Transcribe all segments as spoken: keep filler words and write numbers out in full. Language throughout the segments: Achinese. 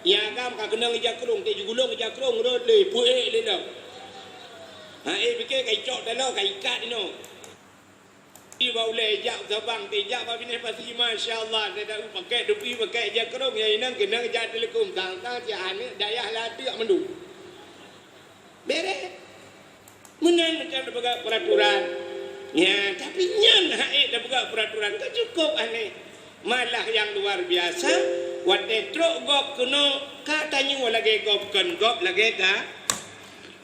Nyang agam ka keunong ija krong, teuh jigulong ija krong rot lé, peuék lé lom. Ha, eh, pike ka icok taloe, ka ikat inoe. Iba ulèe ijak Sabang, teuh ijak bak binéh pasi, masya Allah, teuh dak pakai topi, pakai ija krong, nyang inong keunong ija teuleukum, tang-tang si aneuk dayah lateuk mandum. Bereh. Meunan macam tapeugah peuraturan. Nya, tapi nyan hak ék tapeugah peuraturan ka cukup aneh. Malah nyang luar biasa, watèe trok gob keunoe ka tanyoe lagèe gob kon gob lagèe ka.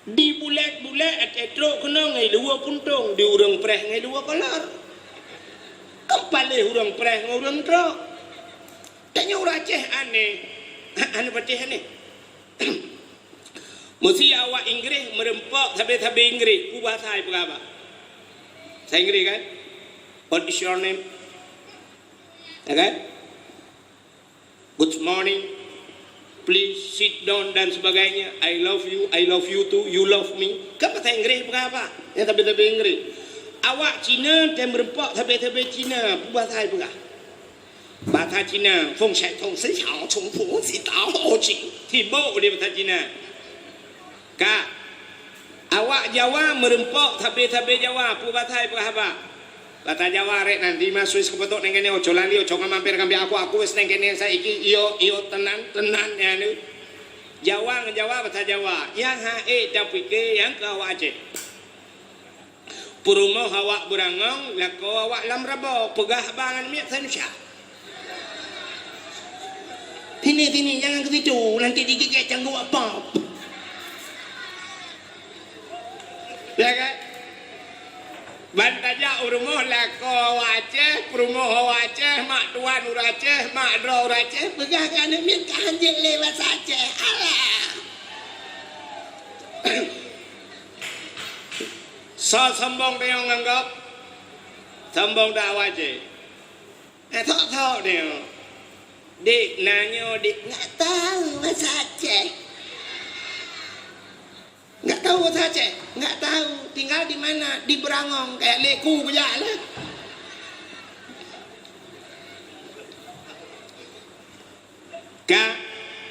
Di bulèk-bulèk watèe trok keunoe ngai luwa puntông, di ureueng preh ngai luwa kolor. Kan paléh ureueng preh ngon ureueng trok. Tanyoe ureueng Aceh aneh. Aneh patéh aneh. Meusé awak Inggréh meureumpok sabé-sabé Inggréh, peue bahasa ipeugah bak? Bahasa Inggréh kan? What is your name? Ya kan? Good morning. Please sit down dan sebagainya. I love you, I love you too, you love me. Kan bahasa Inggréh ipeugah bak? Nyang sabé-sabé Inggréh. Awak Cina teuh meureumpok sabé-sabé Cina, peue bahasa ipeugah? Bahasa Cina, feng shai tong si xiao, chung fu si dao ho qing. Sibok di bahasa Cina. Ka. Awak Jawa meureumpok sabé-sabé Jawa, peue bahasa ipeugah bak? Bahasa Jawa rek nan, di ma Swiss keupeutôk neng kene, oco lali, oco ngamamper kambi aku, aku wes neng kene saiki, iyo, iyo, tenan, tenan, ya ni. Jawa ngon Jawa, bahasa Jawa. Nyang hak ék tapike, nyang keu awak Aceh. Peurumoh awak beurangong, lakoe awak lam rabo, peugah haba ngon miet Indonesia. Sini, sini, jangan ke situ, nanti digigit cangguh apap. Ya kan? Ban tajak u rumoh lakoe awak Aceh, peurumoh awak Aceh, mak tuan ureueng Aceh, mak droe ureueng Aceh, peugah keu aneuk miet ka hanjeuet lé basa Aceh. Alah! Soe sombong tanyoe ngon gob? Sombong dak awak Aceh? Eh, sok-sok tanyoe. Dik, na nyoe, Dik. Nggak tahu bahasa Aceh. Nggak tahu bahasa Aceh? Nggak tahu. Tinggal di mana? Di Beurangong. Kayak leku kejak lah. Ka,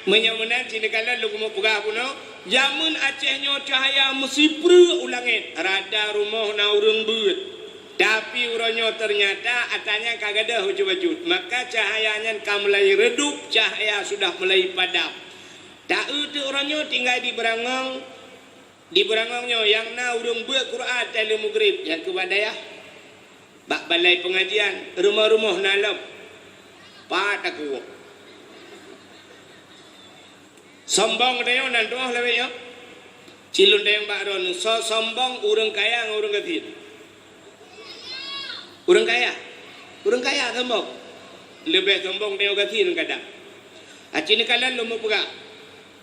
meunyoe meunan, sinoe kalon lôn keumeung peugah bunoe, jameun Aceh nyoe cahya meusipreuk u langét, rada rumoh na ureueng beuet. Tapi uroe nyoe teunyata atra nyan ka gadôh bacut-bacut, maka cahya nyan ka mulai redup, cahya sudah mulai padam. Taeu teuk uroe nyoe tinggai di Beurangong, Di Beurangong nyoe nyang na ureueng beuet Quran watèe lheueh mugrib, nyang keu bak dayah. Bak balai peungajian, rumoh-rumoh na lom. Pat takuwoe. Sombong tanyoe nan tuoh lawét nyoe. Cilôn dayang bak droeneuh, soe sombong ureueng kaya ngon ureueng gasien? Ureueng kaya. Ureueng kaya sombong. Leubeh sombong tanyoe gasien kadang. Aci neukalon lôn meupeugah.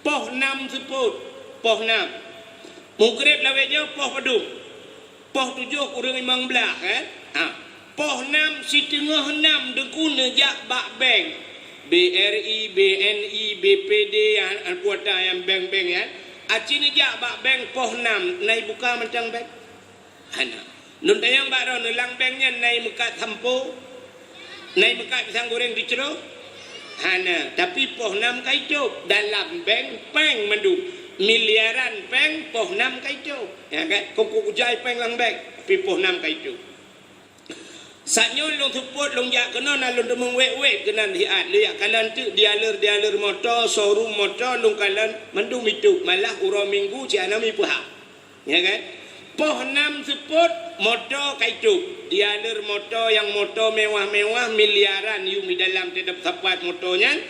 Poh nam seupôt, poh nam. Mugrib lawét nyoe poh padum? Poh tujoh kureueng limong blah, kan? Ha. Poh nam, siteungoh nam teungku neujak bak bank. B R I, B N I, B P D, an, an kuota nyang bank-bank nyan. Aci neujak bak bank poh nam, na ibuka mantong bank? Hana. Lôn tanyong bak droeneuh, lam bank nyan na imeukat sampo? Na imeukat pisang goreng teucroh? Hana. Tapi poh nam ka itôb. Dalam bank péng mandum. Miliaran péng poh nam ka itôb. Ya kan? Kok-kok ujai péng lam bank, tapi poh nam ka itôb. Saat nyoe lôn seupôt, lôn jak keunoe, na lôn teumeung wét-wét keunan siat. Lôn jak kalon teuk dealer-dealer moto, showroom moto, lôn kalon mandum itôb. Malah uroe Minggu cit hana mipeuhah. Ya kan? Poh nam seupôt moto ka itôb. Dealer moto nyang moto mewah-mewah miliaran yum di dalam teutab sapat moto nyan,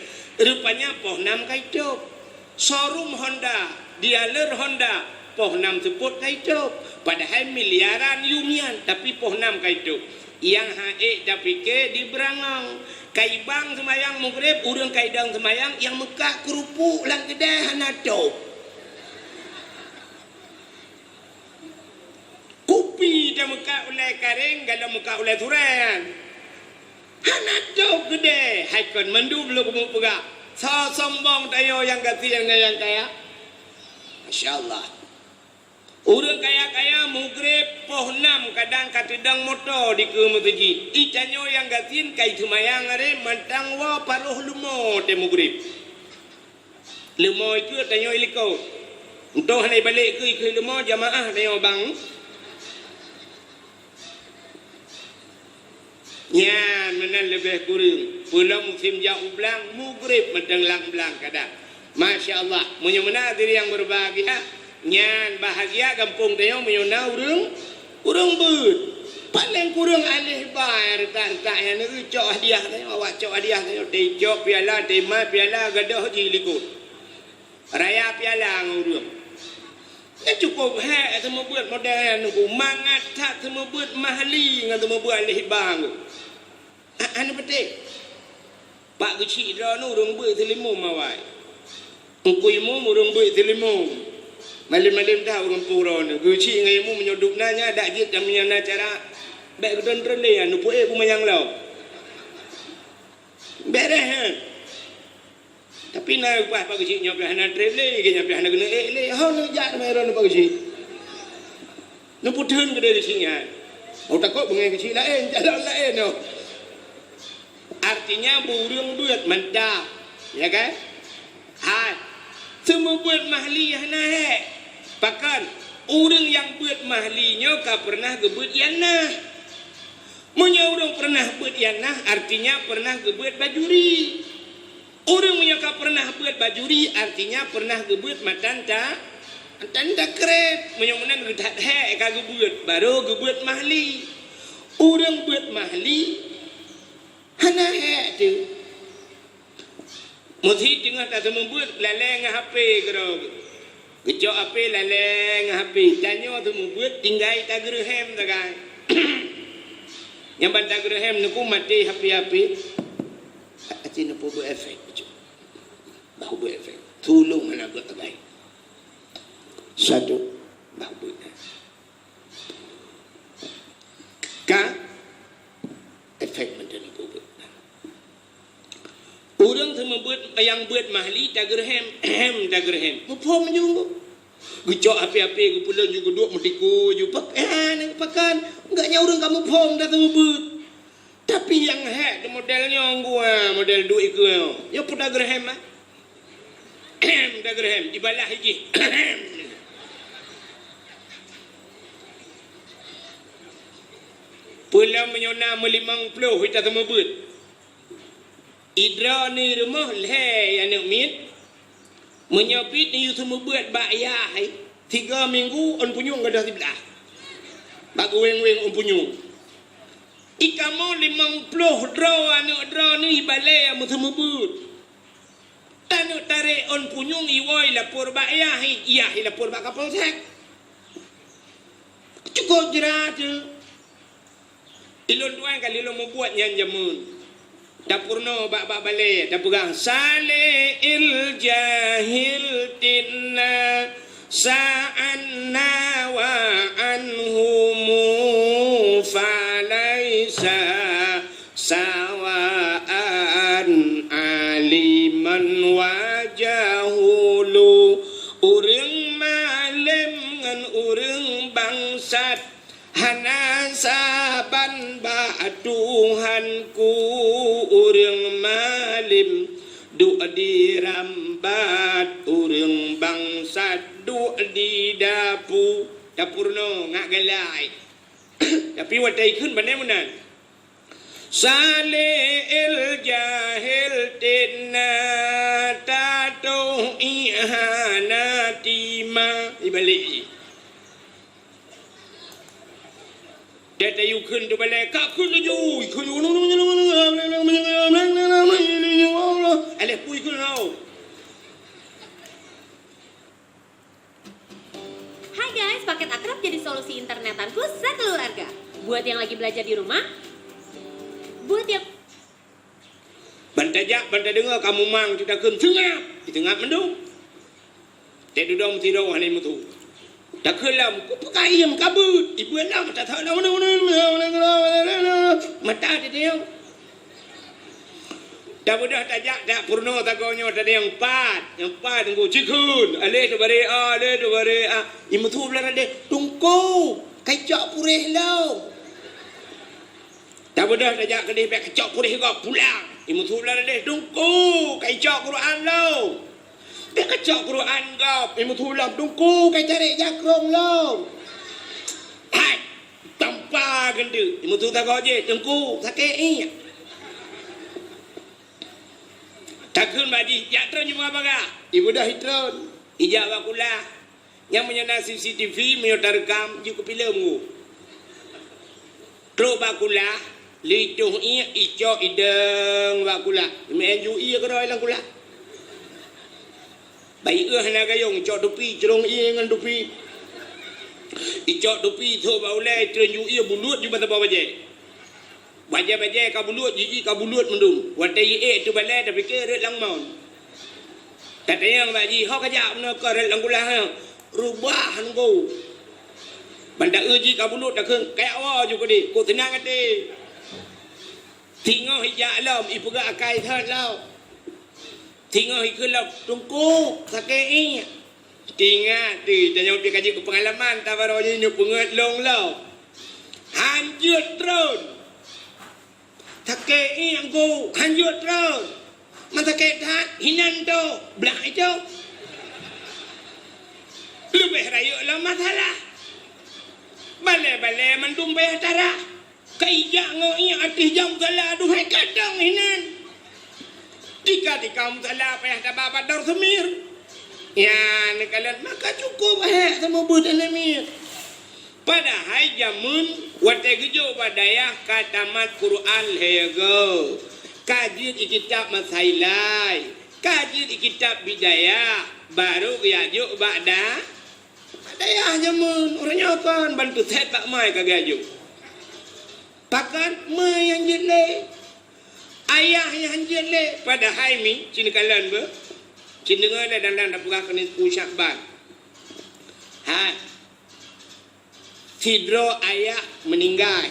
rupanya poh nam ka itôb. Showroom Honda, dealer Honda, poh nam seupôt ka itôb. Padahai miliaran yum nyan, tapi poh nam ka itôb. Nyang hana ék tapike di Beurangong. Ka ibang seumayang mugrib, ureueng ka idong seumayang nyang meukat keurupuk lam keudè hana tôb. Kupi tameukat ulèe karéng, galom meukat ulèe surèe nyan. Hana tôb keudè, hai kon mandum lôn keumeung peugah. Soe sombong tanyoe nyang gasien ngon nyang kaya? Masya Allah. Ureueng kaya-kaya mugrib poh nam kadang ka teudong moto dikeue meuseujid. Itanyoe nyang gasien ka iseumayang aré mantong woe paroh leumo watèe mugrib. Leumo ikeu tanyoe ilikot. Untông hana ibalek keu ikeu leumo jamaah tanyoe bang. Nyan meunan leubeh kureueng. Peulom musém jak u blang, mugrib mantong lam blang kadang. Masya Allah, meunyoe meunan hadirin yang berbahagia, nyan bahagia gampông tanyoe meunyoe na ureueng, ureueng beuet. Paleng kureueng aléh ba nyang reutak-reutak nyan, neugeucok hadiah tanyoe, awak cok hadiah tanyoe, teucok piala, teuma piala, gadôh jih likot. Raya piala ngon ureueng. Nyan cukôp hék seumeubeuet model nyan, mangat that seumeubeuet mahli ngon seumeubeuet aléh ba. Hana peutéh. Pak geuchik droeneuh ureueng beuet seulimong awai. Teungku Imum ureueng beuet seulimong. Malém-malém that ureueng pura nyoe. Geuchik ngon Imum meunyoe dub na nyan dak jeuet dan meunyoe na acara. Bèk geutreun-treun lé nyan, neupeuék peumanyang lom. Bèrèh nyan. Tapi na upah Pak Geuchik nyoe pih hana trép lé, nyan pih hana keuneuk ék lé. Ho neujak teuma droeneuh Pak Geuchik. Neupeutheun keudéh Geuchik nyan. Oh, takot beungèh Geuchik laén, calon laén nyoe. Artinya, ureueng beuet mantap. Ya kan? Hai. Seumeubeuet mahli hana hék. Pakon? Ureueng nyang beuet mahli nyoe ka peureunah geubeuet ianah. Meunyoe ureueng peureunah beuet ianah, artinya peureunah geubeuet bajuri. Ureueng meunyoe ka peureunah beuet bajuri, artinya peureunah geubeuet matan ta-, matan takreb. Meunyoe meunan geuthat hék ka geubeuet, barô geubeuet mahli. Ureueng beuet mahli hana hék teuh. Meusi teungoh taseumeubeuet lalée ngon H P keudroe. Geucok H P lalée ngon H P. Tanyoe seumeubeuet tinggai tageureuhem sagai. Nyang ban tageureuhem neuku maté H P-H P. Aci neupeubuet efek. Bah buet efek. Tulông hana buet abai. Satu. Bah buet. Ka efek mantong neupeubuet. Ureueng seumeubeuet nyang beuet mahli tageureuhem, ehem, tageureuhem. Muphom ju. Geucok api-api, geupeulon ju, geuduek meutikue ju. Pak-, eh, nang pakan. Enggak nyan ureueng ka muphom dah seumeubeuet. Tapi nyang hék tu model nyoe gua, model duek ikeu nyoe. Nyoe peue tageureuhem, ah? Ehem, tageureuhem, ibalah jih. Peulom meunyoe na meulimong ploh ita seumeubeuet. Idroe ni rumoh lhée aneuk miet. Meunyoe pih neuyue seumeubeuet bak yah, tiga minggu ôn punyueng gadôh siblah. Bak geuweng-weng ôn punyueng. Ikamoe limong ploh droe aneuk droe neuh ibalée meuseumeubeuet. Taneuk tarek ôn punyueng iwoe ilapor bak yah, yah ilapor bak Kapolsek. Cukôp jrat teuh. Ilôn tuan ka lôn mubuet nyan jameun. Tapeurunoe bak, bak balée, tapeugah, "Saleh il jahil tinna sa'anna wa anhumu falaisa sawa'an aliman wa jahulu." Ureueng malém ngon ureueng bangsat hana saban bak Tuhanku. Ureueng malém duek di rambat, ureueng bangsat duek di dapu. Tapeurunoe ngat galai. Tapi watée ikheun bane meunan. Saleh el jahel tena tatoh ihana tima. Ibalik. Teuh tayue kheun teubalée, ka kheun laju, kheun laju. Aléh pui kheun laju. Hai guys, paket Akrab jadi solusi internetanku sekeluarga. Buat yang lagi belajar di rumah, buat yang Ban tajak, ban tadeungoe ka mumang, teutakheun, "Seungab!" Seungab mandum. Teududoe meusidroe hana meusu. Takheun lom, "Kupeukayém kabeuet!" Ibuet lom, tathok lom, mata teudeung. Tabeudôh tajak, tak peurunoe sagoe nyoe teudeung pat. Nyang pat teungku, cikheun. Aléh teubarek a, aléh teubarek a. Imeusu blah radeh, "Teungku, kacok puréh lom." Tabeudôh tajak keudeh bèk kacok puréh gob pulang. Imeusu blah radeh, "Teungku, kacok Quran lom." Bèk kacok Quran gob, imeutulom teungku ka carek jakrong lom. Hai, tampa geundeuk, imeutulom tagoe jih, teungku sakét ié. Takheun bak jih, jak tron jih bagah-bagah. Ibeudôh itron, ijak bak kulah. Nyang meunyoe na C C T V, meunyoe tareukam, jeuet keu filem ngu. Trok bak kulah, leutoh ié, icok idong bak kulah. Meu'en ju ié keudroe lam kulah. Bayeue hana gayong, icok tupi, crông ié ngon tupi. Icok tupi, trok bak ulèe, itron ju ié, bulut ju mata bajèe. Bajèe-bajèe ka bulut, jiji ka bulut mandum. Watèe jiék teubalèe, tapike rhot lam mon. Tatanyong bak jih, "Ho kajak meunoe keu rhot lam kulah nyoe?" "Reubah nunggu." Ban taeu jih ka bulut, takheun, "Kajak woe ju keudéh, kok seunang até." Singoh ijak lom, ipeugah akai that lom. Singoh ikheun lom, "Teungku, sakét ié." Teuingat teuh, tanyoe pih ka jeuet keu peungalaman, tabaroe nyoe peungeut lôn lom. Han jeuet tron. Sakét ié ngon, han jeuet tron. Man sakét that, hinan toh, blah itoh. Leubeh rayeuk lom masalah. Balèe-balèe mandum payah tarah. Ka ijak ngon ié ateueh jam musala, aduhai kadang hinan. Tika-tika musala payah taba bak dor seumir. Nyan neukalon maka cukup hék seumeubeuet aneuk miet. Padahai jameun watèe geujok bak dayah ka tamat Quran lhèe goe, ka jeuet i kitab Masailai, ka jeuet i kitab Bidayah, barô geujak jok bak da-, Dayah jameun, uroe nyoe kon ban teusét bak mai ka geujok. Pakon mai nyang jeuet lé? Ayah nyang jeuet lé, padahai mi, ci neukalon beuh. Ci neudeungoe lé dan-dan tapeugah keuneuk Teungku Syakban. Hai. Sidroe ayah meuninggai.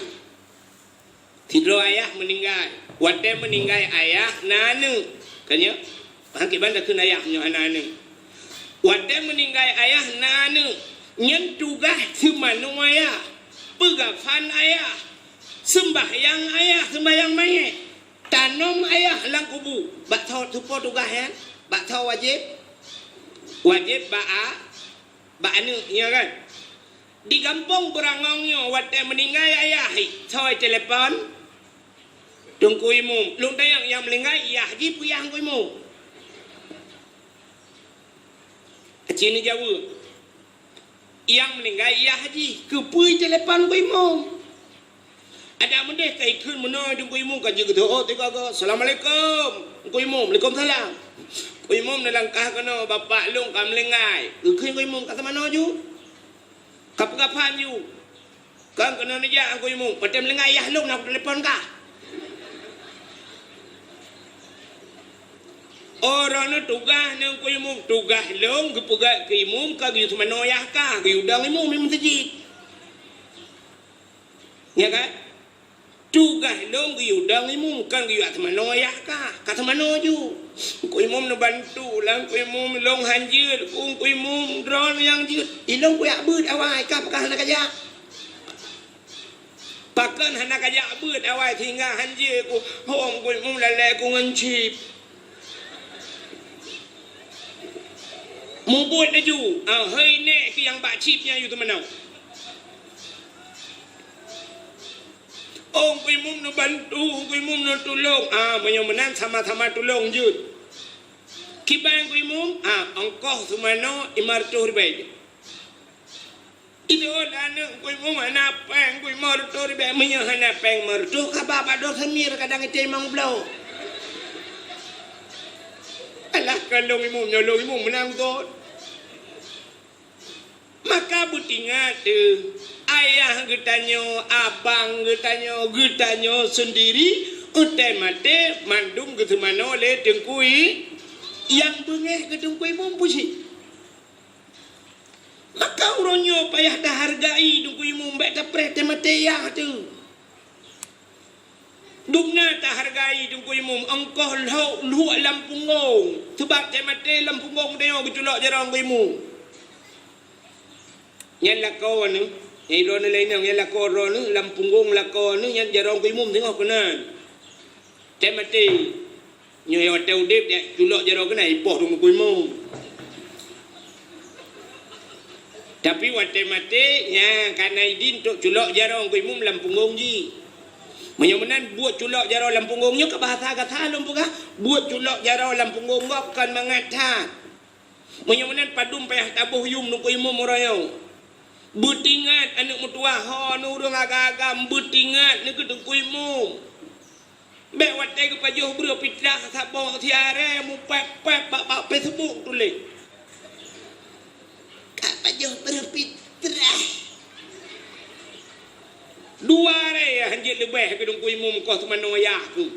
Sidroe ayah meuninggai. Watèe meuninggai ayah na aneuk. Kan nyo? Paham kiban takheun ayah nyoe hana aneuk. Watèe meuninggai ayah na aneuk. Nyan tugaih seumanoe ayah. Peugafan ayah. Seumbahyang ayah, seumbahyang manyét. Tanom ayah lam kubu. Bak tho, teupeue tugaih nyan? Bak tho wajéb. Wajéb bak a-, bak aneuk, nyo kan? Di gampông Beurangong nyoe watèe meuninggai ayah, hi, soi telepon Teungku Imum. Lôn tanyong nyang meuninggai yah jih peue yah Teungku Imum? Aci neujaweueb, nyang meuninggai yah jih, keupeue telepon Teungku Imum? Adak meudeh ka ikheun meunoe Teungku Imum ka jeuet geuteuôt tiga go, "Assalamualaikum." Teungku Imum, "Waalaikumsalam." Teungku Imum neulangkah keunoe, "Bapak lôn ka meuninggai." Geukheun Teungku Imum, "Ka teumanoe ju?" Ka peugafan ju. Kan keunoe neujak Teungku Imum, "Watèe meuninggai yah lôn na kutelepon kah." Oh, droeneuh tugaih Teungku Imum, tugaih lôn geupeugah keu Imum ka geuyue teumanoe yah kah, geuyue dong Imum di meuseujid. Ya kan? Tugaih lôn geuyue dong Imum, kon geuyue teumanoe yah kah, ka teumanoe ju. Teungku Imum neubantu, lam Teungku Imum lôn han jeuet, Teungku Imum droeneuh nyang jeuet. Ilôn kujak beuet awai, kah pakon hana kajak? Pakon hana kajak beuet awai sehingga han jeuet ku, hom Teungku Imum lalè ku ngon chip. Mubuet laju, ah, hei nèk keu nyang bak chip nyan yue teumanoe. Oh, Teungku Imum neubantu, Teungku Imum neutulông. Ah, meunyoe meunan sama-sama tulông jeuet. Kiban Teungku Imum, ah, ongkoh seumanoe lima reutôh ribèe jeuet. Itu aneuk Teungku Imum hana pèng, Teungku Imum reutôh ribèe, meunyoe hana pèng lima reutôh, ka ba bak dor seumir kadang itém limong bloe. Alah, ka lôn Imum, nyoe lôn Imum meunan göt. Maka beutingat teuh, ayah geutanyoe, abang geutanyoe, geutanyoe seundiri, watèe maté mandum geuteumanoe lé Teungku I-, nyang beungéh keu Teungku Imum peue cit. Maka uroe nyoe payah tahargai Teungku Imum, bèk tapreh teumaté yah teuh. Dum na tahargai Teungku Imum, ongkoh lhok luek lam punggong. Seubab teumaté lam punggong tanyoe geuculok jaroe Teungku Imum. Nyan lakoe neuh, nyang droeneuh lé inong, nyan lakoe droeneuh, lam punggong lakoe neuh, nyan jaroe Teungku Imum singoh keunan. Teumaté. Nyoe watèe udép, nyan culok jaroe keunan, ipoh Teungku Imum. Tapi watée maté, nya ka na idin untuk culok jaroe Teungku Imum lam punggong jih. Meunyoe meunan buet culok jaroe lam punggong nyoe keu bahasa gata lôn peugah, buet culok jaroe lam punggong gob kon mangat that. Meunyoe meunan padum payah taboh yum Teungku Imum uroe nyoe. Beutingat aneuëk meutuwah ho, ureuëng agam-agam, beutingat neu keu Teungku Imum. Bék watée geupajoh breueh pitrah saboh siaré mupép-pép bak, bak Facebook tuléh. Ka pajoh breueh pitrah. Dua aré han jeuet leubeh keu Teungku Imum koh teumanoe yah keuh.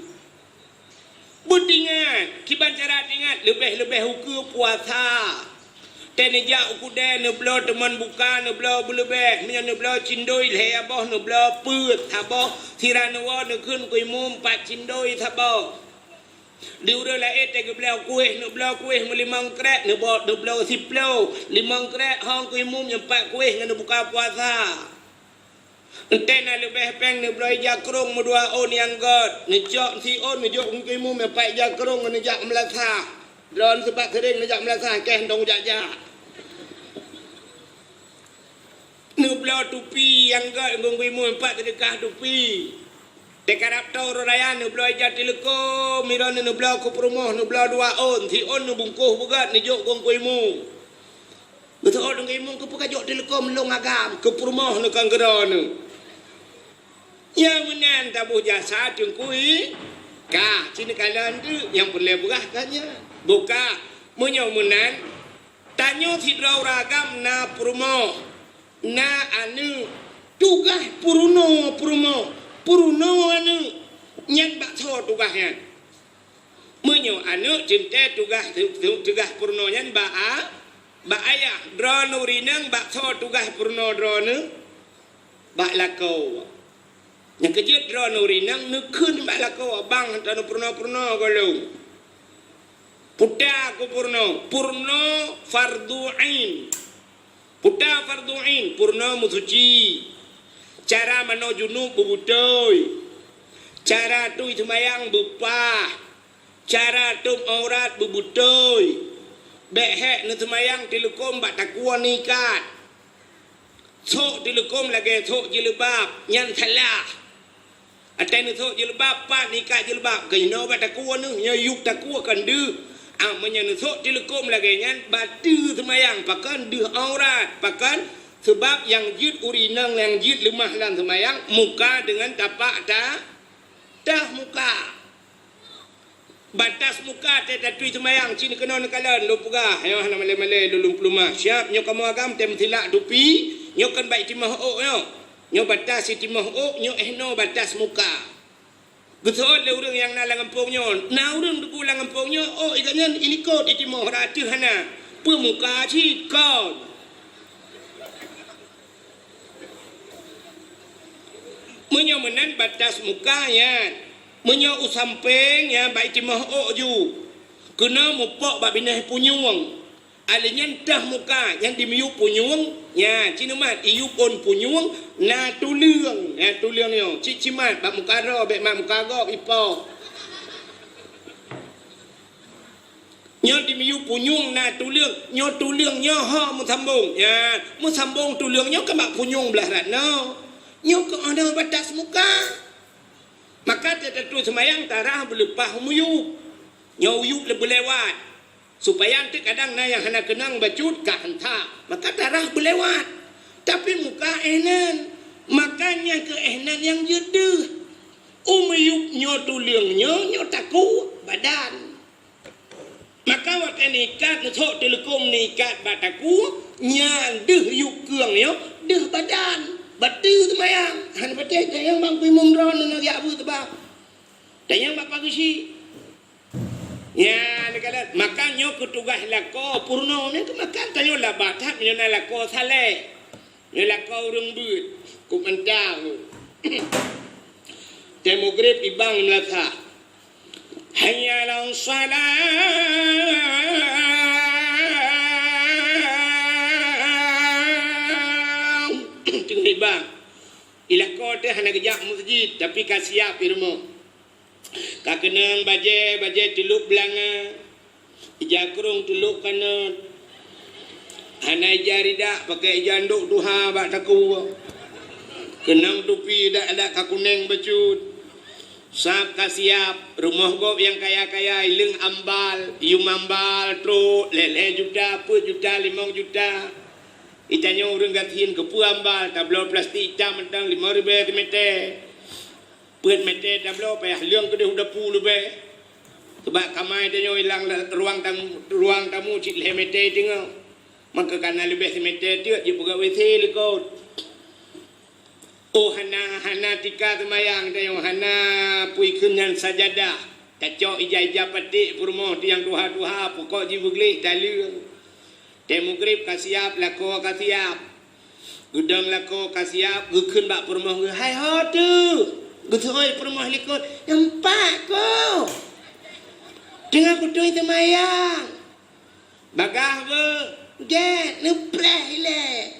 Beutingat, kiban cara tingat, leubeh-leubeh ukeue puasa. Teuh neujak u keudè, neubloe teumon buka, neubloe beuleubeh, meunyoe neubloe cindoi lhée boh, neubloe peuet saboh, sira neuwoe neukheun Teungku Imum pat cindoi saboh. Di ureuëng laén teuh geubloe kueh, neubloe kueh meulimong krek, neubloe, neubloe siploh, limong krek hong Teungku Imum nyang pat kueh ngon neubuka puasa. Enteuk na leubeh péng neubloe ija krong meudua ôn nyang gét, neucok siôn neujok Teungku Imum nyang pat ija krong ngon neujak meulasah. Droeneuh seubab seuréng neujak meulasah, keh dong jak-jak. Neubloe tupi nyang gét Teungku Imum nyang pat seudeukah tupi. Teukarab toe raya neubloe ija teuleukom, droeneuh neubloe keu peurumoh, neubloe dua ôn, siôn neubungkôh beugét neujok Teungku Imum. Geuseuôt Teungku Imum keu peue kajok teuleukom lôn agam, keu peurumoh neuh kon keu droeneuh. Nyang meunan taboh jasa Teungku I, ka, ci neukalon teuk nyang peureulée beurah ka nyan. Buka, meunyoe meunan, tanyoe sidroe ureuëng agam na peurumoh, na aneuëk, tugaih peurunoe peurumoh, peurunoe aneuëk, nyan bak soe tugaih nyan? Meunyoe aneuëk teuntée tugaih, tu-, tu-, tugaih peurunoe nyan bak a-, bak ayah, droeneuh ureuëng inong bak soe tugaih peurunoe droeneuh? Bak lakoe. Nyang keujeuet droeneuh ureuëng inong neukheun bak lakoe, "Bang, droeneuh peurunoe-peurunoe gohlom." Peue ta keu peurunoe? Peurunoe fardhu ain. Peue ta fardhu ain? Peurunoe meusuci. Cara manoe junub beubeutôi. Cara tui seumayang beupah. Cara tôb aurat beubeutôi. Bék hék neuseumayang teuleukom bak takue neuikat. Sok teuleukom lagée sok jilbab, nyan salah. Watée neusok jilbab, pat neuikat jilbab, keunoe bak takue neuh, nyoe yueb takue kon deuh. Ah, meunyoe neusok teuleukom lagée nyan, bateue seumayang, pakon deuh aurat, pakon? Seubab nyang jeuet ureuëng inong nyang jeuet leumah lam seumayang, muka deungon tapak ta-, teuh muka. Batas muka teuh tatui seumayang, ci neukeunong neukalon, lôn peugah, nyoe hana malée-malée lôn lôn peuleumah. Siab nyoe kamoe agam teuh meusilak tupi, nyoe kon bak itimoh ôk nyoe. Nyoe batas itimoh ôk, nyoe éh noe batas muka. Geuseuôt lé ureuëng nyang na lam gampông nyoe, na ureuëng teupeu lam gampông nyoe, ôk i gobnyan ilikot itimoh, rata hana. Peue muka cit kon. Meunyoe meunan batas muka nyan, meunyoe u sampéng nyan bak itimoh ôk ju, keunoe mupok bak binéh punyueng. Alèh nyan teuh muka nyan dimiyueb punyueng, nyan ci neumat iyueb ôn punyueng na tuleueng, nyan tuleueng nyoe cit cimat bak muka droe bék mat muka gob ipo. Nyoe dimiyueb punyueng na tuleueng, nyoe tuleueng nyoe ho meusambong. Nyan, meusambong tuleueng nyoe keu bak punyueng blaih rat nyoe. Nyoe keuh ada batas muka. Maka teutatui seumayang tarah beuleupah miyueb. Nyoe uyueb le-, beulewat. Supaya teuk kadang na nyang hana keunong bacut ka hantak. Maka tarah beulewat. Tapi muka éh nan. Maka nyang keu éh nan nyang jeuet deuh. Umiyueb nyoe tuleueng nyoe, nyoe takue badan. Maka watée neuikat, neusok teuleukom neuikat bak takue, nyan deuh yueb keueng nyoe, deuh badan. Bateue seumayang. Hana patéh tanyong bang kuimum droe neuh jak beuet teuba. Tanyong bak pageusi. Nyan neukalon, maka nyoe keu tugaih lakoe peurunoe, nyan keu maka tanyoe laba that meunyoe na lakoe saleh. Nyoe lakoe ureuëng beuet, keu mantong. Teuh mugrib ibang meulasah. Hayya 'alas shalah. Teungoh ibang. Ilakoe teuh hana geujak meuseujid, tapi ka siab i rumoh. Ka keunong bajée, bajée teulok beulanga, ija krong teulok kanot. Hana ija ridak, pakai ija andok tuha bak takue. Keunong tupi dak-dak ka kuneng bacut. Sab ka siab, rumoh gob nyang kaya-kaya, ileung ambal, yum ambal, trok, lhèe-lhèe juta, peuet juta, limong juta. Itanyoe ureueng gasien keupeue ambal, tabloe plastik itam mantong limong ribèe simeter. Peuet meter tabloe payah leueng keudeh u dapu leubeh. Sabab kama itanyoe ilang ruang tamu, ruang tamu cit lhèe meter teungoh. Maka kana leubeh simeter teuk jipeugöt W C likot. Oh, hana, hana tika seumayang tanyoe, hana peue ikheun nyan sajadah. Tacok ija-ija paték peurumoh tiang tuha-tuha, pukok jih beugleh taleueng. Watèe mugrib ka siap, lakoe ka siap. Geudong lakoe ka siap, geukheun bak peurumoh geuh, "Hai ho teuh?" Geuseuôt peurumoh likot, "Nampak ko. Teungoh kutôi seumayang." Bagaih geuh, "Gèt, neupreh ilèe."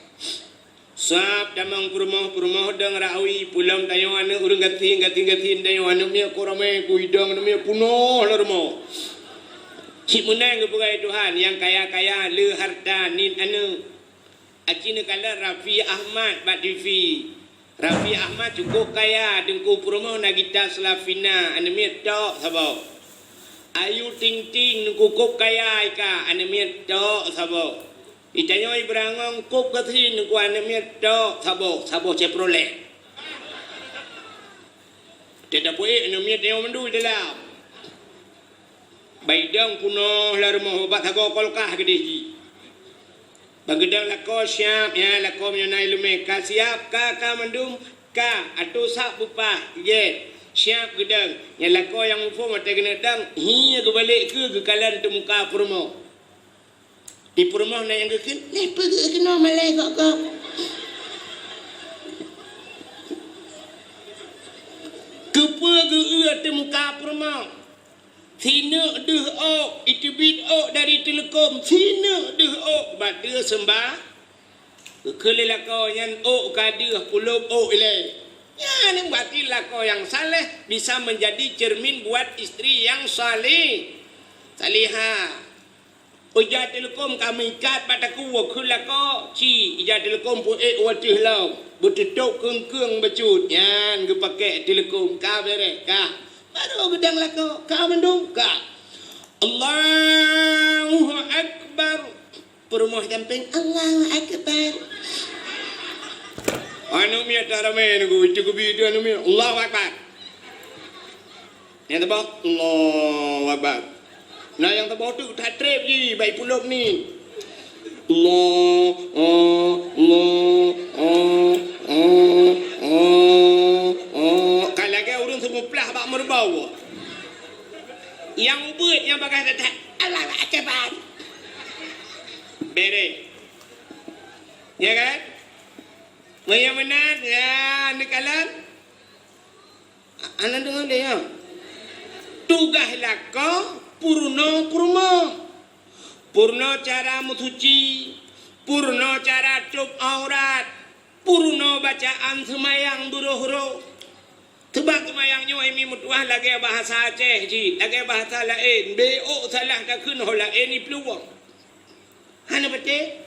Sab tamong peurumoh, peurumoh dong rawi, peulom tanyoe aneuk ureueng gasien, gasien-gasien tanyoe aneuk miet ko ramè, ku idong aneuk miet punoh lam rumoh. Cit meunan geupeugah Tuhan, nyang kaya-kaya le harta niet aneuk. Aci neukalon Raffi Ahmad bak T V. Raffi Ahmad cukôp kaya, teungku peurumoh Nagita Slavina, aneuk miet tok saboh. Ayu Ting Ting, teungku kôp kaya ika, aneuk miet tok saboh. Itanyoe Ibrahim kôp gasien, teungku aneuk miet tok saboh, saboh Chevrolet. Teutab peuék aneuk miet nyoe mandum dalam. Baidong punoh lam rumoh, bak sagoe kolkah keudeh jih. Bak geudong lakoe siap, ya, lakoe meunyoe na ileumèe ka siap, ka, ka mandum, ka, atô sab beupah, gèt, siap geudong. Nyan lakoe nyang muphom watèe keuneuk dong, hi geubalek keu geukalon teumuka peurumoh. Di peurumoh na nyang geukheun, "Lé peugeuh keunoe malèe gok-gok." Keupeue geu-eu teumuka peurumoh? Sineuk deuh ôk, iteubiet ôk dari teuleukom, sineuk deuh ôk, bak deuh seumba. Geukheun lé lakoe nyan ôk ka deuh, pulop ôk ilèe. Nyan berarti lakoe nyang saleh bisa menjadi cermin buat istri yang saleh, salihah. Ija teuleukom ka meuikat bak takue kheun lakoe, ci ija teuleukom peuék u ateueh lom, beuteutôp keung-keung bacut, nyan geupakèk teuleukom ka bèrèh ka. Barô geudong lakoe ka mandum ka. Allahu Akbar. Peurumoh sampéng, Allahu Akbar. Aneuk miet dak ramè nunggu, itu keubi itu aneuk miet, Allahu Akbar. Nyang teuboh, Allahu Akbar. Nah, nyang teuboh tu that trép jih, bak pulop ni. Allah, oh, Allah, oh, oh, oh, oh. Ka lagèe ureueng seumeuplah bak meureubau. Nyang ubeuet nyang bagaih that-that, Allahu Akbar. Bèrèh. Ya kan? Meunyoe meunan, ya, neukalon. Hana deungö lé, ya. Tugaih lakoe peurunoe peurumoh. Peurunoe cara meusuci, peurunoe cara tôb aurat, peurunoe bacaan seumayang beurôh-rôh. Teuma seumayang nyoe, mi meutuah lagèe bahasa Aceh jih, lagèe bahasa laén, bèk ôk salah takheun ho laén iplueng. Hana patéh?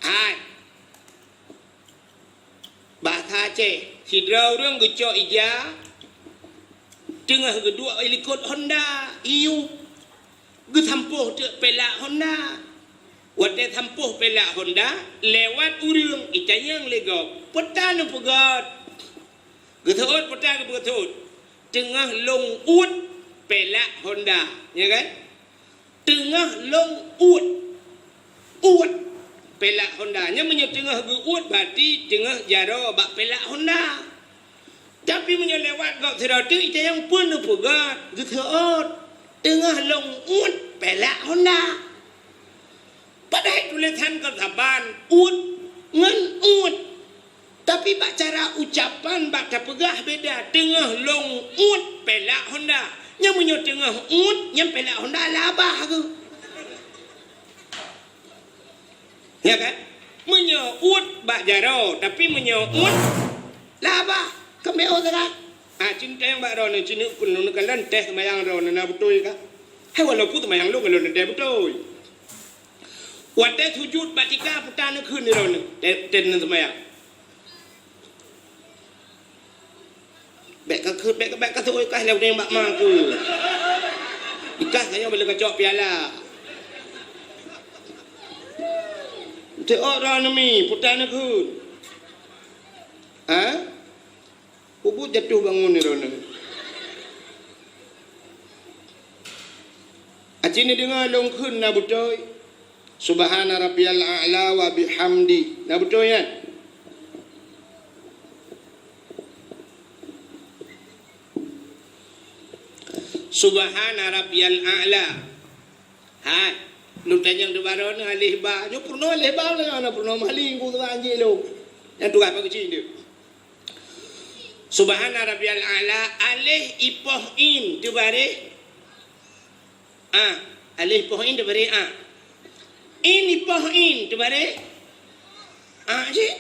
Hai. Bahasa Aceh, sidroe ureueng geucok ija, teungoh geuduek likot honda, iyup. Geusampôh teuk pèlak honda. Watèe sampôh pèlak honda, lewat ureueng, itanyong lé gob, "Peue ta neupeugöt?" Geuseuôt, peue ta geupeugöt? "Teungoh lôn uet pèlak honda." Ya kan? "Teungoh lôn uet." Uet pèlak honda. Nyan meunyoe teungoh geuuet, berarti teungoh jaroe bak pèlak honda. Tapi meunyoe lewat gob sidroe teuk, itanyong, "Peue neupeugöt?" Geuseuôt, "Teungoh lôn uet pèlak honda." Padahai tulésan kon saban, uet ngon uet. Tapi bak cara ucapan, bak tapeugah beda, "Teungoh lôn uet pèlak honda." Nyan meunyoe teungoh uet, nyan pèlak honda labah geuh. Ya kan? Meunyoe uet bak jaroe, tapi meunyoe uet lam babah, keumbéh uet ka. Ah, cinteng bak droeneuh, ci neuk pun neukalon teh seumayang droeneuh na beutôi ka. Hai walaupun seumayang lôn, lôn teh beutôi. Watée sujut bak tika, puta neukheun droeneuh, teh, teh neuseumayang. Bék ka keu-, bék, bék ka teuôt kah lé udeng bak ma keu. Ikah kayong boleh kacok piala. Teuôt droeneuh mi, puta neukheun. Ha? Ubit jatuh bangun ni droeneuh. Aci neudeungoe lôn kheun na beutôi. Subhana rabbiyal a'la wa bihamdi. Na beutôi nyan? Subhana rabbiyal a'la. Hai, lôn tanyong di baroe ni aleh ba. Nyoe peurunoe aleh ba, nyoe peurunoe maling ku tu anjing lôn. Nyang tugas pageuci dia. Subhana rabbiyal a'la, aleh ipoh in teubareh a. Aleh ipoh in teubareh a. In ipoh in teubareh a cit.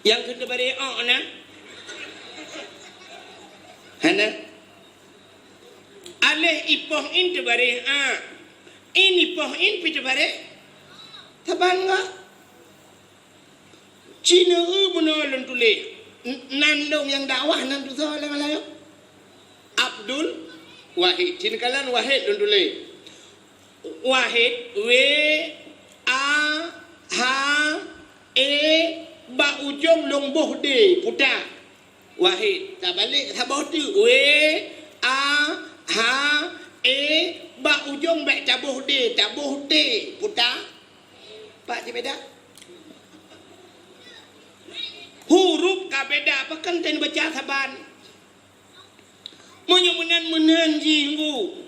Nyang keu teubareh o na? Hana. Aleh ipoh in teubareh a. In ipoh in pi teubareh saban ga. Ci neueu bunoe lôn tuléh. N-, nan lôn nyang dakwah nan tusoe lam layok. Abdul Wahid. Ci neukalon Wahid lôn tuléh. Wahid, W, A, H, E, bak ujong lôn boh D, puta. Wahid. Tabalek saboh teuk. W, A, H, E, bak ujong bék taboh D, taboh T, puta. Pak cit beda? Huruf ka beda, pakon tan baca saban. Meunyoe meunan, meunan jih nggu.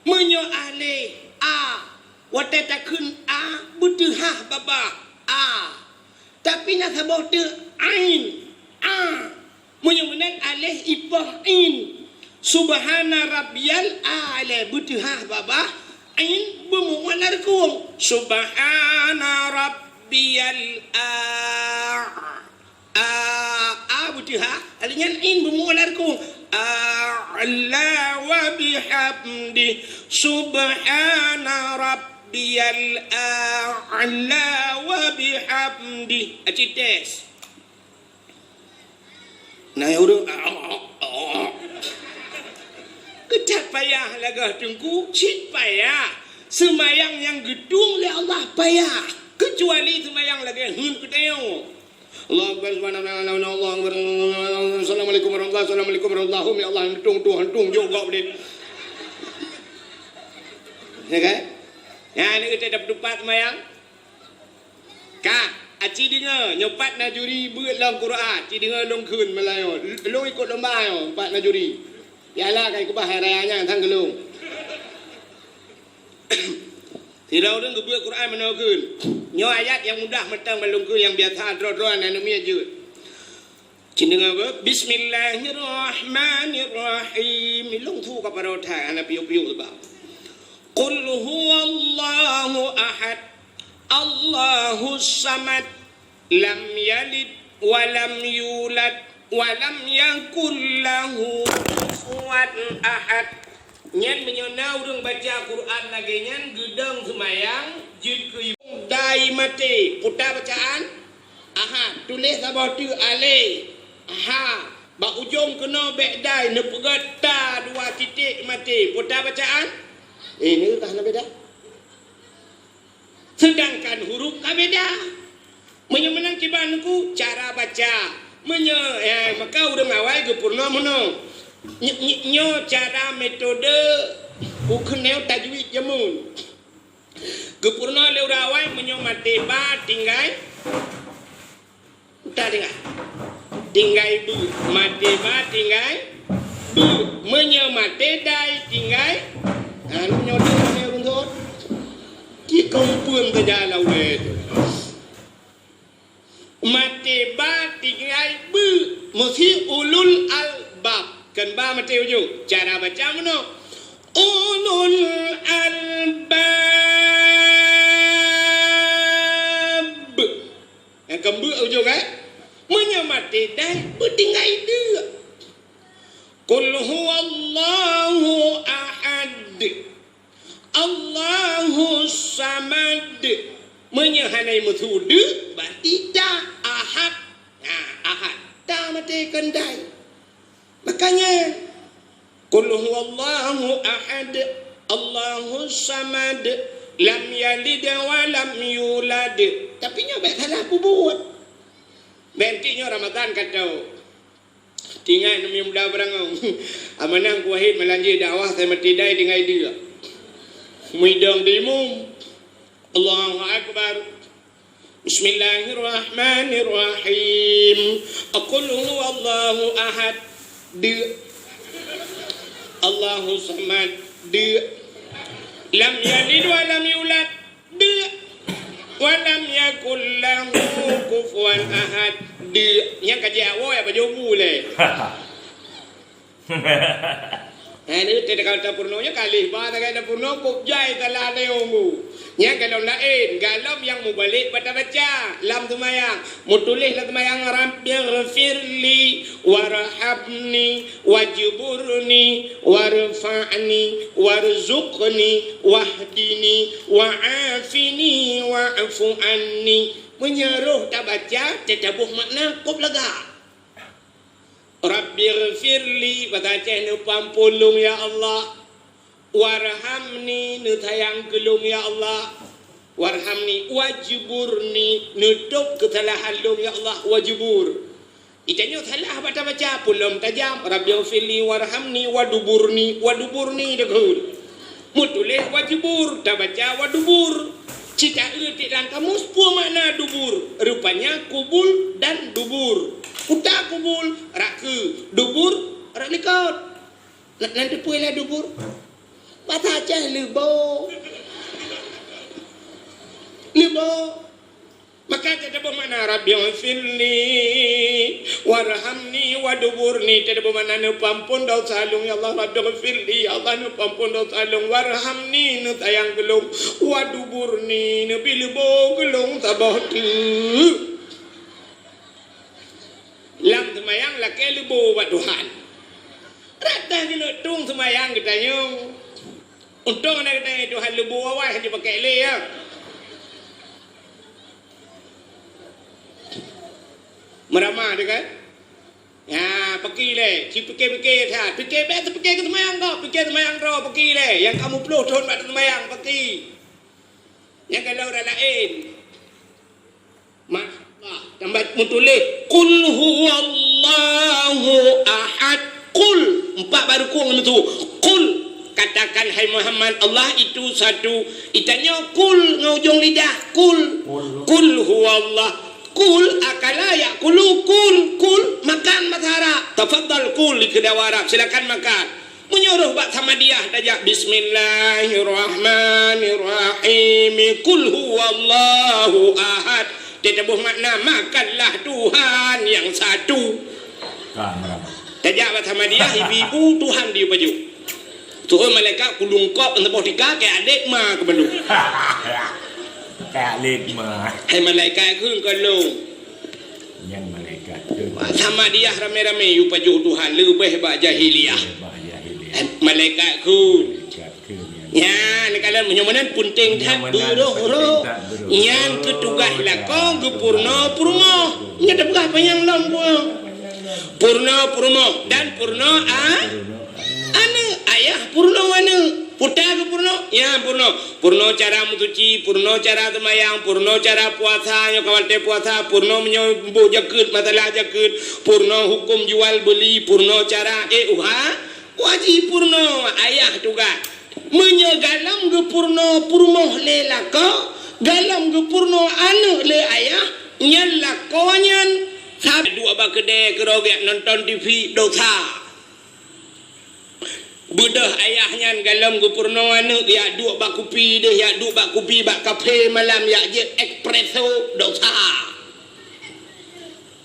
Meunyoe aleh a, watée takheun a, beuteuhah babah a. Tapi na saboh teuk ain, a. Meunyoe meunan aleh ipoh in. Subhana rabbiyal a'la, beuteuhah babah, in beumuat lam reukung. Subhana rabbiyal a. A, a beuteuhah, aleh nyan in beumuat lam reukung. A'la wa bihamdi. Subhana rabbiyal a'la wa bihamdi. Aci tes. Nah, ya udah. Keucat payah lagah teungku, cit payah. Seumayang nyang geutueng lé Allah payah. Keucuali seumayang lagée heuet keuteungoe. Allahu Akbar, subhanallah, Allahu Akbar, Assalamualaikum warahmatullahi, Assalamualaikum warahmatullahi, ya Allah, untung tuh, untung jok gop deh. Ya kan? Ya, ni kita dapat empat semayang. Ka, aci deungoe, nyoe pat na juri beuet lam Quran, ci deungoe lôn kheun meulayoe. Lôn ikot lomba nyoe, pat na juri. Piala ka ikeubah hai raya nyan sang geulong. Sidroe ureuëng geubeuet Quran meunoe kheun. Nyoe ayat nyang mudah mantong ban lôn kheun, nyang biasa droe-droe aneuk miet jeuet. Ci deungoe beuh, Bismillahirrahmanirrahim. Ilong su ka parot hai, hana piôh-piôh ba. Qul huwallahu ahad. Allahus samad. Lam yalid wa lam yulad wa lam yakul lahu kufuwan ahad. Nyan meunyoe na ureuëng baca Quran lagée nyan geudong seumayang jeuet keu dai maté. Peue ta bacaan? Ahad. Tuléh saboh teuk alé. Ha. Bak ujong keunoe bék dai neupeugét ta dua titék maté. Peue ta bacaan? Eh, nyoe ka hana beda. Seudangkan huruf ka beda. Meunyoe meunan kiban ku cara baca. Meunyoe, eh, maka ureuëng awai geupeurunoe meunoe. Ny-, ny-, nyoe cara metode ukeuneuk tajwid jameun. Geupeurunoe lé ureuëng awai meunyoe maté ba tinggai Uta tinggai. Tinggai beu. Maté ba tinggai beu. Meunyoe maté dai tinggai, ha, meunyoe dai ureuëng sot. Ci keupeuen saja lam ulée tu. Maté ba tinggai beu. Meusi ulul albab. Kon ba maté ujoe. Cara baca meunoe. Ulul albab. Keumbeuek ujong, eh? Meunyoe maté dai, beutinggai deuk. Qul huwallahu ahad. Allahus samad. Meunyoe hana meusu deuk, berarti ta ahad. Nah, ahad. Ta maté kon dai. Makanya, qul huwallahu ahad, Allahus samad, lam yalid wa lam yulad. Tapi nyoe bèk salah peubuet. Bèk nyoe Ramadan ka troh. Tinggai neumi muda beurangong. Amanah ku Wahid malanjé dakwah, saya mati dai tinggai dia. Muidong di imum. Allahu Akbar. Bismillahirrahmanirrahim. Qul huwallahu ahad. Deuk. Allahu samad. Deuk. Lam yalid wa lam yulad. Deuk. Wa lam yakul lahu kufuwan ahad. Deuk. Nyang ka jiak woe ya baju bu lé. Eh, ni teuka tapeurunoe nyoe ka lheueh ba tagai tapeurunoe, kok jai salah neue bu. Nyang golom laén, golom nyang mubalek bak tabaca lam seumayang. Mutuléh lam seumayang, Rabbighfirli warhamni wajburni warfa'ni warzuqni wahdini wa'afini wa'fu anni. Meunyoe roh tabaca, teutabôh makna kôb lagak. Rabbighfirli, basa Aceh, neupeuampôn lôn, ya Allah. Warhamni, neusayang keu lôn, ya Allah. Warhamni, wajburni, neutôb keusalahan lôn, ya Allah, wajbur. Itanyoe salah bak tabaca, pulom tajam, Rabbighfirli, warhamni, waduburni, waduburni, deukeue. Meutuléh wajbur, tabaca wadubur. Cit taeu tiek lam kamus, peue makna dubur? Rupanya kubul dan dubur. Kuta kubul, rot keue, dubur, rot likot. Na, na teupeue lé dubur? Basa Aceh leubo. Leubo. Maka teutabôh makna Rabbighfirli warhamni waduburni, teutabôh makna neupeuampôn desya lôn, ya Allah, Rabbighfirli, ya Allah, neupeuampôn desya lôn, warhamni, neusayang keu lôn, waduburni, neubi leubo keu lôn saboh teuk. Lam seumayang lakée leubo bak Tuhan. Rata keuneuk tueng seumayang geutanyoe. Untông hana geutanyoe Tuhan leubo awai hana jipakék lé, ya. Meuramah teuh kan? Ya, paki lé, ci pike-pike that. Pike bèk teupike keu seumayang kah, pike seumayang droe, paki lé. Nyang ka muplôh thôn bak teuseumayang, paki. Nyang ka lôn ureueng laén. Masya Allah. Tambah meutuléh, "Qul huwallahu ahad." Qul. Empat baru kong itu. Qul. Katakan, hai Muhammad, Allah itu satu. Itanyoe qul ngon ujong lidah. Qul. Qul. Qul huwallah. Qul akala ya'kulu. Qul. Qul. Makan bahasa Arab. Tafadhal qul di keudawah Arab. Silakan makan. Meunyoe roh bak Samadiyah tajak, "Bismillahirrahmanirrahim. Qul huwallahu ahad." Teutabôh makna, "Makanlah Tuhan yang satu." Ka, meuram. Tajak bak Samadiyah, ibu-ibu, Tuhan di pajoh. Tuhan malaikat kulungkop saboh tika, keu adek ma keu bandum. Keu adek ma. Hai malaikat keu kalong. Nyan malaikat tu. Samadiyah ramé-ramé yue pajoh Tuhan leubeh bak jahiliyah. Leubeh bak jahiliyah. Eh, malaikat ku. Malaikat ku nyan. Nyan, kalau meunyoe meunan penting that. Meunyoe meunan beurôh-rôh. Penting that beurôh-rôh. Nyan keu tugaih lakoe geupeurunoe peurumoh. Nyan tapeugah panyang lom buah. Peurunoe peurumoh dan peurunoe a-, peurunoe aneuk. Ayah peurunoe aneuk. Puta geupeurunoe, nyan peurunoe. Peurunoe cara meusuci, peurunoe cara seumayang, peurunoe cara puasa, nyoe ka watée puasa, peurunoe meunyoe boh jakeuet, masalah jakeuet, peurunoe huköm jual beuli, peurunoe cara, eh, uha, wajib peurunoe ayah tugaih. Meunyoe galom geupeurunoe peurumoh lé lakoe, galom geupeurunoe aneuk lé ayah, nyan lakoe nyan sab-, duek bak keudée keudroe gét nonton T V, dosa. Beudôh ayah nyan galom geupeurunoe aneuk, jak duek bak kupi deh, jak duek bak kupi bak kafe malam, jak jép espresso, dosa.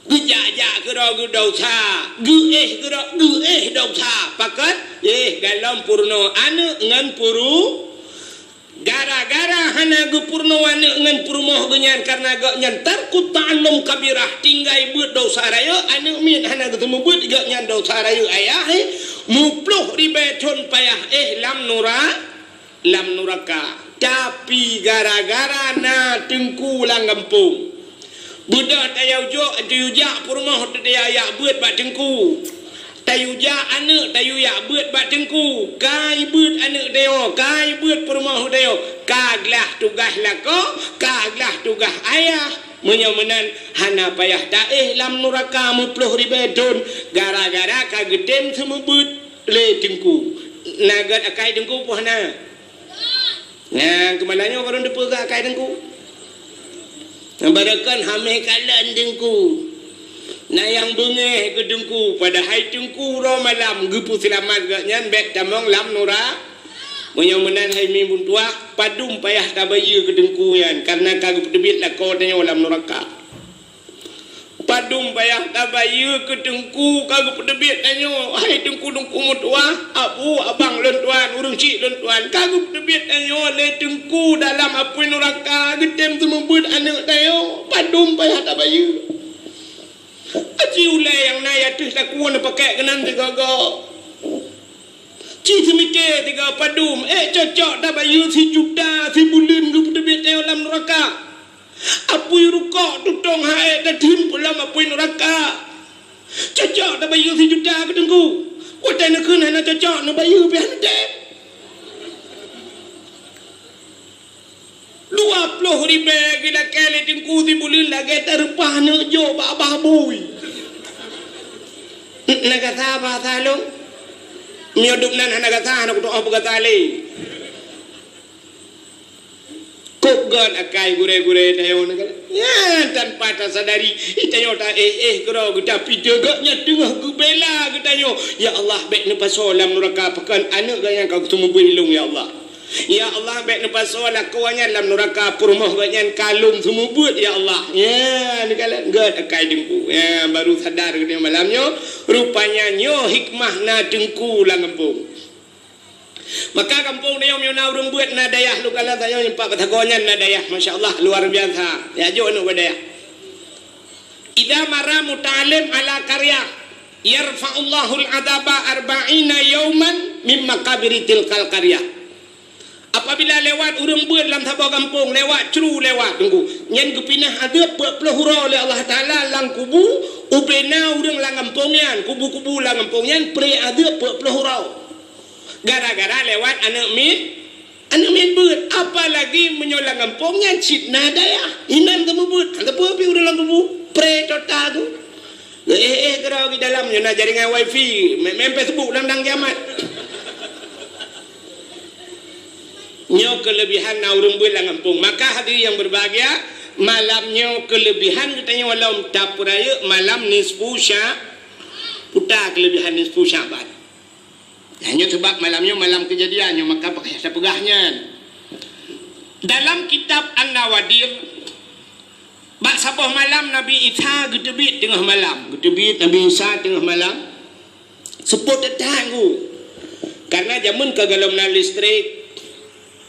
Geujak-jak keudroe geudosa, geuéh keudroe geuéh dosa. Pakon? Eh, galom peurunoe aneuk ngon peuru-, Gara-gara hana geupeurunoe aneuëk ngon peurumoh geuh nyan, kareuna gobnyan tarkut ta'allum kabirah, tinggai beuet desya rayeuk, aneuëk miet hana geuseumeubeuet, gobnyan desya rayeuk ayah, eh, muploh ribée thon payah éh lam nura-, lam nuraka. Tapi gara-gara na teungku lam gampông, beudôh tayue jok, tayue jak peurumoh, tayue jak beuet bak teungku. Tayue jak aneuëk, tayue jak beuet bak teungku. Ka jibeuet aneuëk tanyoe, ka jibeuet peurumoh tanyoe. Ka glah tugaih lakoe, ka glah tugaih ayah. Meunyoe meunan, hana payah taéh lam nuraka muploh ribée thon, gara-gara ka geutem seumeubeuet lé teungku. Na gét akai teungku peue hana? Nah, keumalanyoe barô teupeugah akai teungku. Barokon hamé kalon teungku. Na nyang beungéh keu teungku, padahai teungku uroe malam geupeuseulamat gobnyan bék tamong lam nura-. Meunyoe meunan hai mi meutuwah, padum payah tabayeue keu teungku nyan, kareuna ka geupeuteubiet lakoe tanyoe lam nuraka. Padum payah tabayeue keu teungku ka geupeuteubiet tanyoe, hai teungku-teungku meutuwah, abu, abang lôn tuan, ureuëng chik lôn tuan, ka geupeuteubiet tanyoe lé teungku dalam apui nuraka, geutem seumeubeuet aneuëk tanyoe, padum payah tabayeue. Aci ulée nyang na ateueh takue neupakék keunan sigoe-goe. Ci seumike sigoe padum, ék cocok tabayeue sijuta sibuleuen geupeuteubiet tanyoe lam nuraka. Apui rukok tutong hai tathim pulam apui nuraka. Cocok tabayeue sijuta keu teungku. Watée neukheun hana cocok, neubayeue pih hana tem. Dua ploh ribée geulakée lé teungku sibuleuen lagée tareupah neujok bak babah bui. Na gata bahasa lôn? Meunyoe dum nan hana gata, hana kutu'oh peugata lé. Kok gét akai gurée-gurée tanyoe nyan, tanpa tasadari, tanyoe taéh-éh keudroe geuta pih teugét nyan teungoh geubela geutanyoe. Ya Allah, bék neupasoe lam nuraka pakon aneuëk gobnyan ka geuseumeubeuet lôn, ya Allah. Ya Allah, bék neupasoe lakoe nyan lam nuraka, peurumoh gobnyan ka lôn seumeubeuet, ya Allah. Ya, neukalon gét akai teungku. Ya, baru sadar geutanyoe malam nyoe, rupanya nyoe hikmah na teungku lam gampông. Maka gampông tanyoe meunyoe na ureuëng beuet na dayah, lôn kalon tanyoe nyoe pat batagong nyan na dayah, masya Allah, luar biasa. Ya, jok aneuëk bak dayah. Idza marra muta'allim ala qaryah, yarfa'ullahul adzaba arba'ina yauman mim maqabiri tilkal qaryah. Apabila lewat ureuëng beuet lam saboh gampông, lewat cru lewat teungku, nyan geupinah azeub peuet ploh uroe lé Allah Taala lam kubu, ubena ureuëng lam gampông nyan, kubu-kubu lam gampông nyan, pré azeub peuet ploh uroe. Gara-gara lewat aneuëk miet, aneuëk miet beuet. Apalagi meunyoe lam gampông nyan cit na dayah, inan seumeubeuet, hana peue pih ureuëng lam kubu, pré tota tu. Éh, éh, keudroe di dalam nyoe na jaringan wifi, main, main Facebook lam dang kiamat. Nyoe keulebihan na ureuëng beuet lam gampông. Maka hadirin yang berbahagia, malam nyoe keulebihan geutanyoe lom tapeurayeuk malam nisfu Sya-, peue keulebihan nisfu Sya'ban. Nyoe sabab malam nyoe malam keujadian nyoe, maka pakon tapeugah nyan. Dalam kitab An-Nawadir, bak saboh malam Nabi Isa geuteubiet teungoh malam. Geuteubiet Nabi Isa teungoh malam. Seupôt that-that ku. Karena jameun ka gohlom na listrik,